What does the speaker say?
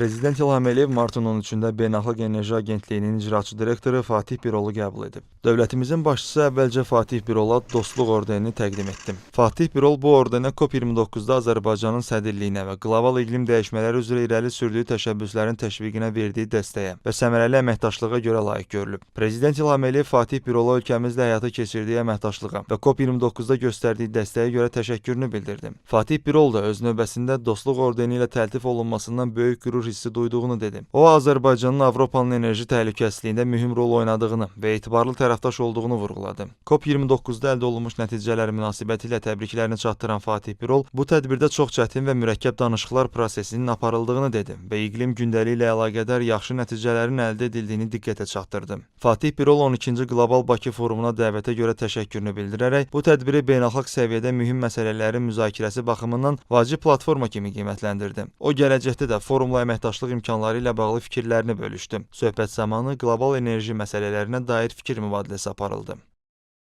Prezident İlham Əliyev martın 13-də Beynəlxalq Enerji Agentliyinin icraçı direktoru Fatih Birolu qəbul edib. Dövlətimizin başçısı əvvəlcə Fatih Birola Dostluq ordenini təqdim etdi. Fatih Birol bu ordenə COP29-da Azərbaycanın sədrliyinə və qlobal iqlim dəyişmələri üzrə irəli sürdüyü təşəbbüslərin təşviqinə verdiyi dəstəyə və səmərəli əməkdaşlığa görə layiq görülüb. Prezident İlham Əliyev Fatih Birola ölkəmizlə həyata keçirdiyi əməkdaşlığa və COP29-da göstərdiyi dəstəyə görə təşəkkürünü bildirdi. Fatih Birol da öz növbəsində Dostluq ordeni ilə təltif olunmasından böyük qürur hissi duyduğunu dedi. O, Azərbaycanın Avropanın enerji təhlükəsizliyində mühüm rol oynadığını və etibarlı tərəfdaş olduğunu vurğuladı. COP29-da əldə olunmuş nəticələr münasibətilə təbriklərini çatdıran Fatih Birol, bu tədbirdə çox çətin və mürəkkəb danışıqlar prosesinin aparıldığını dedi və iqlim gündəliyi ilə əlaqədar yaxşı nəticələrin əldə edildiyini diqqətə çatdırdı. Fatih Birol 12-ci Qlobal Bakı Forumuna dəvətə görə təşəkkürünü bildirərək bu tədbiri beynəlxalq səviyyədə mühüm məsələlərin müzakirəsi baxımından vacib platforma kimi qiymətləndirdi. O, gələcəkdə də forumla əməkdaşlıq imkanları ilə bağlı fikirlərini bölüşdü. Söhbət zamanı qlobal enerji məsələlərinə dair fikir mübadiləsi aparıldı.